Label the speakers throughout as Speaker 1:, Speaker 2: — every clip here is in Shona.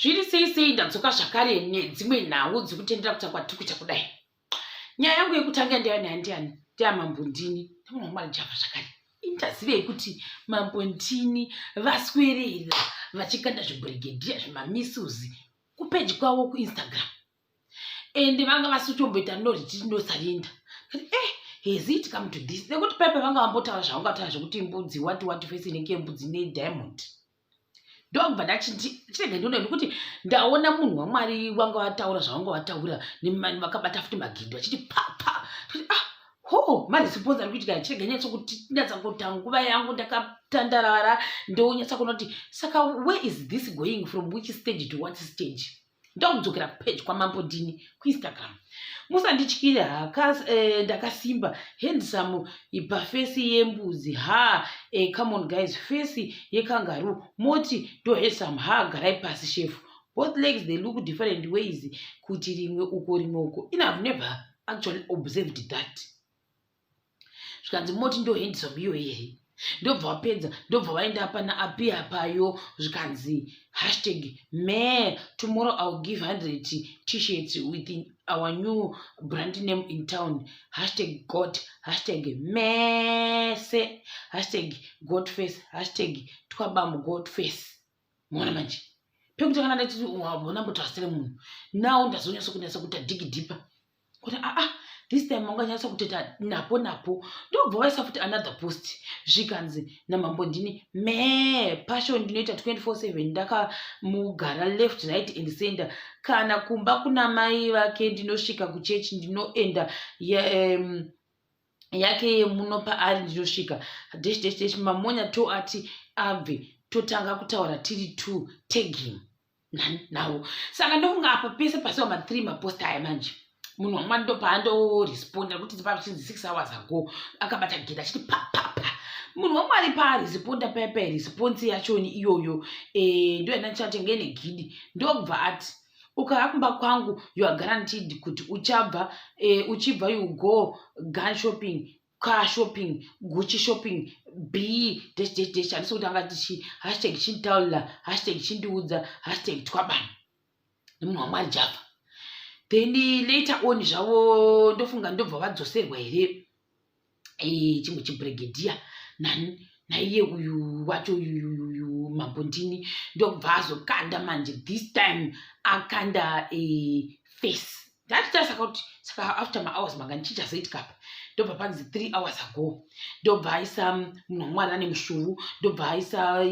Speaker 1: Zviri sei sei, ndadzoka zvakare nedzimwe nhau dzekutendera kuita kwatiri kuita kudai. Nyaya yangu yekutanga ndeyani handiyani ndeyaMambo Ndini nemunhu waMwari Java zvakare. Indazivei kuti Mambo Ndini vaswerera vachikanda zvibhurigedhiya zvemamisuzi kupeji kwavo kuInstagram, ende vanga vasitomboita no retreat, no surrender. Has it come to this? Nekuti pepe vanga vambotaura zvavangataura zvekuti mbudzi wati wati face inenge yembudzi nediamond. Ndokubva ndachiti chirege ndione, nekuti ndaona munhu waMwari wanga vataura zvavanga vataura, vakabata futi magidho vachiti pa pa. Ah, ho, maresponse ari kuitika. Chirege nyatsokuti nyatsa kuta nguva yangu ndakatandarara, ndonyatsa kuona kuti saka where is this going, from which stage to what stage. Ndokudzokera kupage kwaMambo Ndini kuInstagram. Musandityire, ndakasimba. Handsome paface yembudzi ha. Come on guys, face yekangaroo moti ndo handsome? Ha, garai pasi shefu. Both legs, they look different ways, kuti rimwe uko, rimwe uko. In have never actually observed that. Zvikanzi moti ndo handsome iyo here? Ndobva wapedza, ndobva waenda pana apia payo. Zvikanzi #me tomorrow I'll give 100 T-shirts with our new brand name in town, #God, #mese, #godface, #twabamgodface. Muona manje, pekutanga ndati wabona mbotasire munhu. Now ndazonyatsa kunyatsa kuita dig deeper kuti aa, this time wanganyatsa kutoita napo napo. Ndobva waisa futi another post. Zvikanzi naMambo Ndini, me Passion ndinoita 24/7, ndakamugara left, right and center. Kana kumba kuna mai vake ndinosvika, kuchechi ndinoenda, yake yemuno paari ndinosvika, dash dash dash. Mamonya to ati abve, totanga kutaura tiri two. Tag him nawo. Saka ndokunga apa pese pasiwa ma3 mapost aya manje, munhu wamwari ndopaandoresponda kuti pachinzi 6 hours ago akabata geda achiti pa pa pa. Munhu wamwari paaresponda paya paya, response yachoni iyoyo ndo yandichati ngene gidi. Ndobva ati ukauya kumba kwangu, you are guaranteed kuti uchabva uchibva you go gun shopping, car shopping, Gucci shopping, b dash dash dash. Handisi kuti angati chi #chintaurira, #chindiudza, #twabana nemunhu waMwari Java. Then later on zvavo, ndofunga ndobva vadzoserwa here chimwe chibregedhiya nani naiye uyu wacho uyu Mambo Ndini. Ndokubva azokanda manje, this time akanda face. Ndachita saka kuti saka after mahours mangani chichazoitika apa? Ndobva panzi 3 hours ago, ndobva aisa munhu wamwari ane musvuvu, ndobva aisa,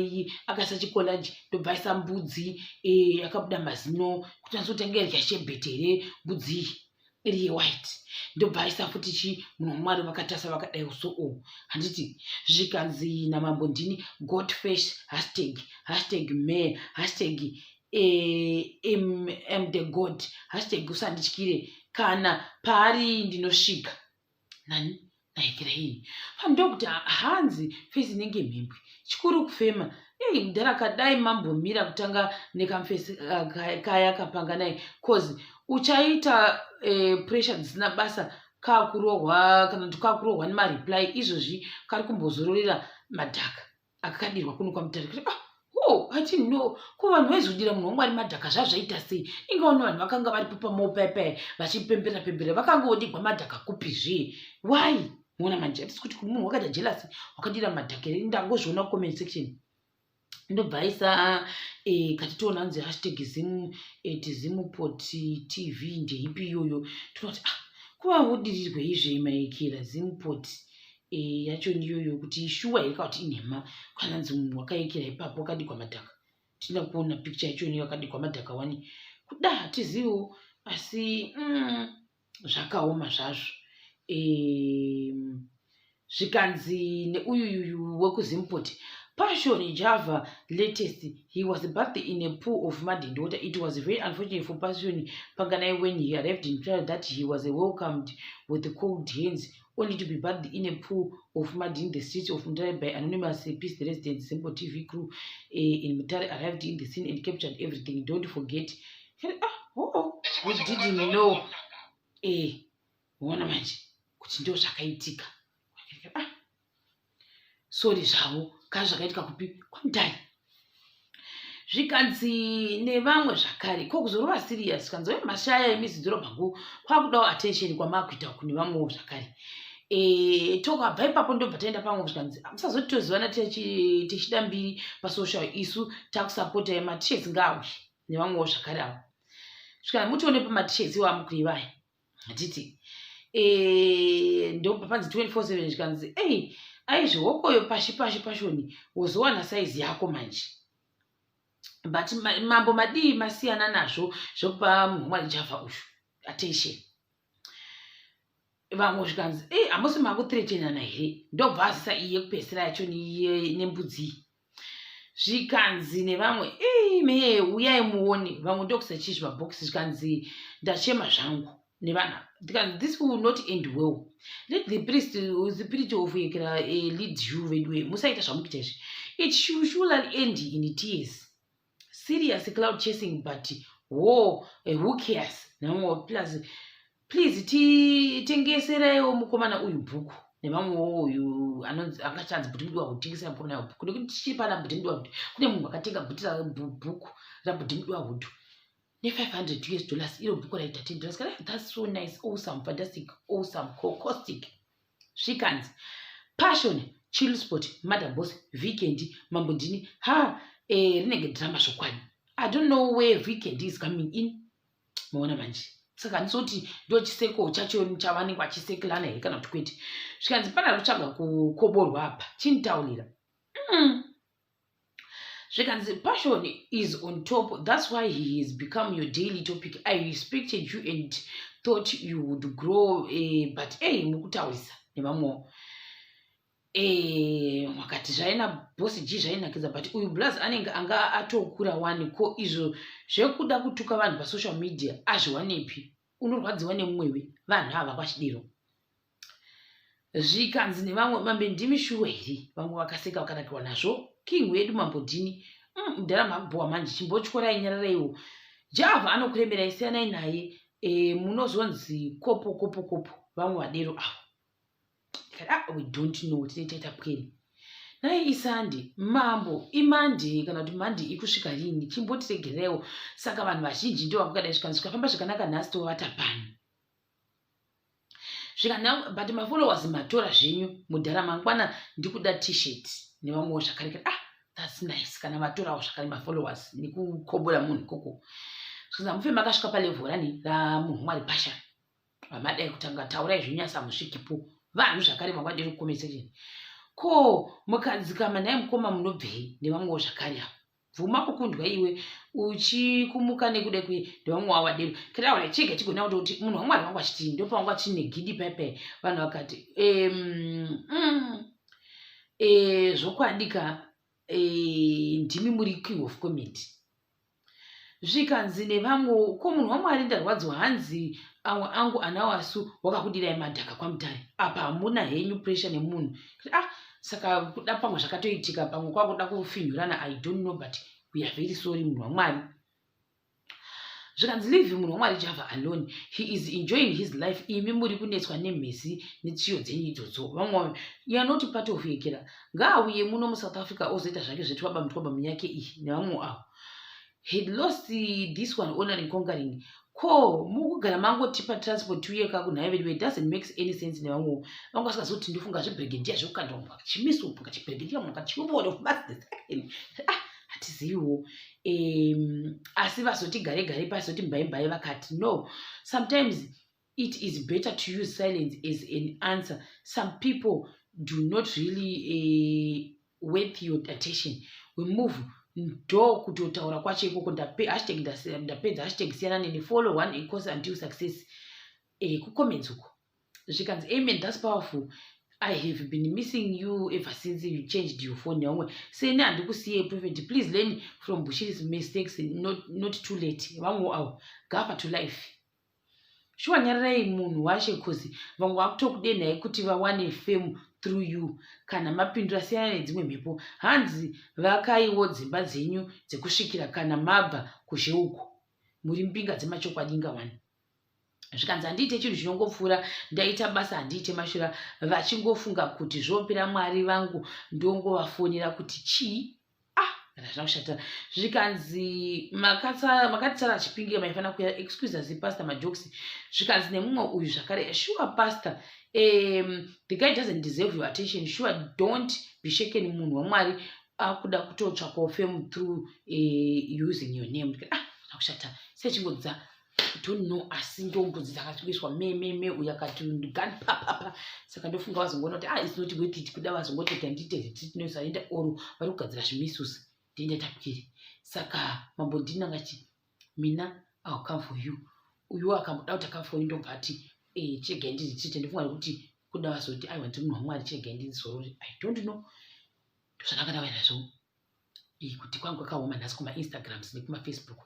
Speaker 1: akaisa chicollage, ndobva aisa mbudzi yakabuda mazino kuti anzotanga irya shebhete here mbudzi iyi iri yewhite. Ndobva aisa futi chi munhu wamwari vakatarisa vakadai so o, handiti? Zvikanzi naMambo Ndini, god face, hashtag, #me, #am the god, #usandityire, kana paari ndinosvika. Nani naikira iyi ndokuti hanzi face inenge mhembwe, chikuru kufema. Ei, mudhara, kadai mambomira kutanga nekamufesi kaya kapanganai, cause uchaita pressure dzisina basa. Kakurohwa kana kuti kakurohwa nemareply izvozvi, kari kumbozororera madhaka akakadirwa kuno kwaMutare. Kuti ah, oh, ati no, ko vanhu vaizodira munhu wamwari madhaka zvazvaita sei? Ingaona vanhu vakanga varipo pamopaipai vachipembera pembera, vakanga vodigwa madhaka kupizve? Why? Muona manje, hatisi kuti munhu wakaita jealousy wakadira madhaka here? Ndangozviona kucomment section. Ndobva aisa katitoona nzi #zim @Zimport TV. Ndeipi iyoyo? Tinoti ah, kuva udirirwe izve maikira Zimport yacho ndiyoyo kuti ishuwa here kana kuti inhema? Kwananzi munhu wakaikira ipapo wakadigwa madhaka. Tina kuona picture yacho niyo yakadigwa madhaka wani kuda, hatiziviwo, asi zvakaoma zvazvo. Zvikanzi neuyuyuyu wekuZimport, Passion Java latest, he was bathed in a pool of mud and water. It was very unfortunate for Passion Panganai when he arrived in trial that he was welcomed with cold hands, only to be bathed in a pool of mud in the streets of Mutare by anonymous peace residents. Zimbo TV crew in Mutare arrived in the scene and captured everything. Don't forget. Ah, oh, we didn't know. Uona manje kuti ndo zvakaitika. Ah, sorry zvavo. Kana zvakaitika kupi? KwaMutare. Zvikanzi nevamwe zvakare, ko kuzorova serious? Zvikanzi oye mashaya emizi dzorobhangu kwakudawo attention kwamakuita kune vamwewo zvakare. E, tokabva ipapo ndobva taenda pamwe zvikanzi musazoti tozivana tichida mbiri pasocial isu takusapota yematishes ngaauye nevamwewo zvakare avo. Zvikanzi mutione pamatishes iwo amukurevaya hatiti e, ndobva panzi 24/7 zvikanzi ei aizvihokoyo pashi pashi pashoni wozowana saizi yako manje. But mambo madii masiyana nazvo zvekupa munhu wamwari Java uyu attention. Vamwe zvikanzi ei hamusi makuthreatenana here? Ndobva azisa iyi yekupedzisira yacho nembudzi. Zvikanzi nevamwe ei meye uyai muone. Vamwe ndokusa chii zvimabhokisi zvikanzi ndachema zvangu nevana. Zvikanzi this will not end well. Let the priest, the spirit of Yekera lead you veduwe. Musaita zvamukuita izvi. It should surely end in tears. Serious cloud chasing but whoa, who cares? Nevamwe plus please titengeseraiwo mukomana uyu bhuku nevamwewo uyu anonzi angachanzi bhuti mudiwa kuti tengesera mukomana uyu bhuku nekuti tichiri pana bhuti mudiwa kuti kune munhu akatenga bhuti bhuku rabhuti mudiwa hudu ne500 US dollars iro bhuku raita 10 dollars. Kana that's so nice, awesome, fantastic, awesome, cocostic. Zvikanzi passion, chill spot, mother boss, weekend, mambo ndini ha rinenge drama zvokwadi. I don't know where weekend is coming in. Maona manje saka handisoti ndo chiseko chacho chavanenge vachisekelana here kana kuti kwete. Zvikanzi pana kutsvaga kukoborwa apa chinitaurira. Zvikanzi passion is on top, that's why he has become your daily topic. I respected you and thought you would grow but hey, mukutaurisa nevamwewo. Wakati zvaina boss G zvainakidza but uyu blaz anenge anga atokura wani. Ko izvo zvekuda kutuka vanhu pasocial media azviwanepi? Unorwadziwa nemumwewe vanhu ava kwachidero. Zvikanzi nevamwe mambe ndimi shuwa here? Vamwe vakaseka vakanakirwa nazvo. King wedu mambo ndini mudhara makubhowa manje chimbotyorai nyararaiwo. Java anokuremerai siyanai naye munozonzi kopo kopo kopo vamwe vadero avo. We don't know tine taita pwere. Nai isandi mambo imandi kana kuti mandi ikusvika rini chimbotiregerewo. Saka vanhu vazhinji ndo vakadai zvikanzi zvikafamba zvakanaka nhasi tovata pano. Zvikanzi but mafollowers matora zvenyu mudhara mangwana ndikuda t-shirt nevamwewo zvakare. That's nice kana vatorawo zvakare mafollowers nekukobora munhu ikoko. Zvikanzi hamufe makasvika palevel rani ramunhu mwari pasha. Vamadai kutanga taurai zvenyasa musvikipo. Vanhu zvakare vangwadiri kucomment section. Ko mukadzikama nhai mukoma munobvei nevamwewo zvakare avo. Bvuma kukundwa iwe uchikumuka nekuda kwe ndevamwe wavo vadero. Kiraura chega chigona kuti munhu wamwari wangu achiti ndopangwa chine gidi paipai. Vanhu vakati zvokwadi ka ndimi muri king of comedy. Zvikanzi nevamwe ko munhu wamwari ndarwadziwa hanzi amwe angu anawasu wakakudirai madhaka kwamutare apa hamuna henyu pressure nemunhu. Saka kuda pamwe zvakatoitika pamwe kwakuda kufinhurana I don't know but we are very sorry munhu wamwari. Zvikanzi leave munhu wamwari Java alone, he is enjoying his life. Imi muri kunetswa nemhezi netsiyo dzenyu idzodzo. Vamwe you are not part of Yekera. Ngaauye muno muSouth Africa ozoita zvake zvetwaba mutwaba munyake iyi nevamwe avo. Had lost this one honoring conquering. Ko mukugara mangotipa transport uye kakunhai vedu it doesn't make any sense nevamwewo. Vanga vasingazivi kuti ndofunga zvebrigadier zvekukandwa munhu akachimiso munhu akachibrigadier munhu akachiwona of hatiziviwo. Asi vazoti gare gare pazoti mbai mbai vakati no, sometimes it is better to use silence as an answer. Some people do not really worth your attention. We move ndo kutotaura kwacho ikoko. Hashtag ndapedza hashtag siyana neni follow one course until success. Kucomments uko zvikanzi amen, that's powerful. I have been missing you ever since you changed your phone. Nevamwe seni handikusiye prophet, please learn from Bushiri's mistakes, not too late. Vamwe avo gafa to life. Shuwa nyararai munhu washe cause vamwe vakutokudenhai kuti vawane fame through you. Kana mapindura siyana nedzimwe mhepo. Hanzi vakaiwo dzimba dzenyu dzekusvikira kana mabva kuzhe uko. Muri mbinga dzemachokwadi ingawani. Zvikanzi handiite chinhu chinongopfuura ndaita basa handiite mashura vachingofunga kuti zvopera mwari vangu ndongovafonera kuti chii. Hazvina kushata. Zvikanzi makatitsara Chipinge, maifanira kuya. Excuse us, Pastor, majokes. Zvikanzi nemumwe uyu zvakare, "Sure, Pastor, the guy doesn't deserve your attention. Sure, don't be shaken. Munhu waMwari akuda kutotsvakawo fame through using your name." Ah, kushata sechingodza, don't know, asi ndombudzi dzakatoiswa mememe. Uyu akati gun papapa. Saka ndofunga vazongoona kuti, ah, it's not worth it. Kuda vazongoti tandiite tinosaenda or vari kugadzira zvimisusi ndiende tapiri. Saka Mambo Ndini angati, "Mina, I'll come for you." Uyu akamboda kuti acome for you, ndobva ati, "Chiregai ndizvichite." Ndofunga nekuti kuda vazoti, "Aiwa, ndiri munhu waMwari, chiregai ndizorore." I don't know. Ndozvandanga ndauya nazvo kuti kwangu kwakaoma nhasi kumaInstagrams nekumaFacebook.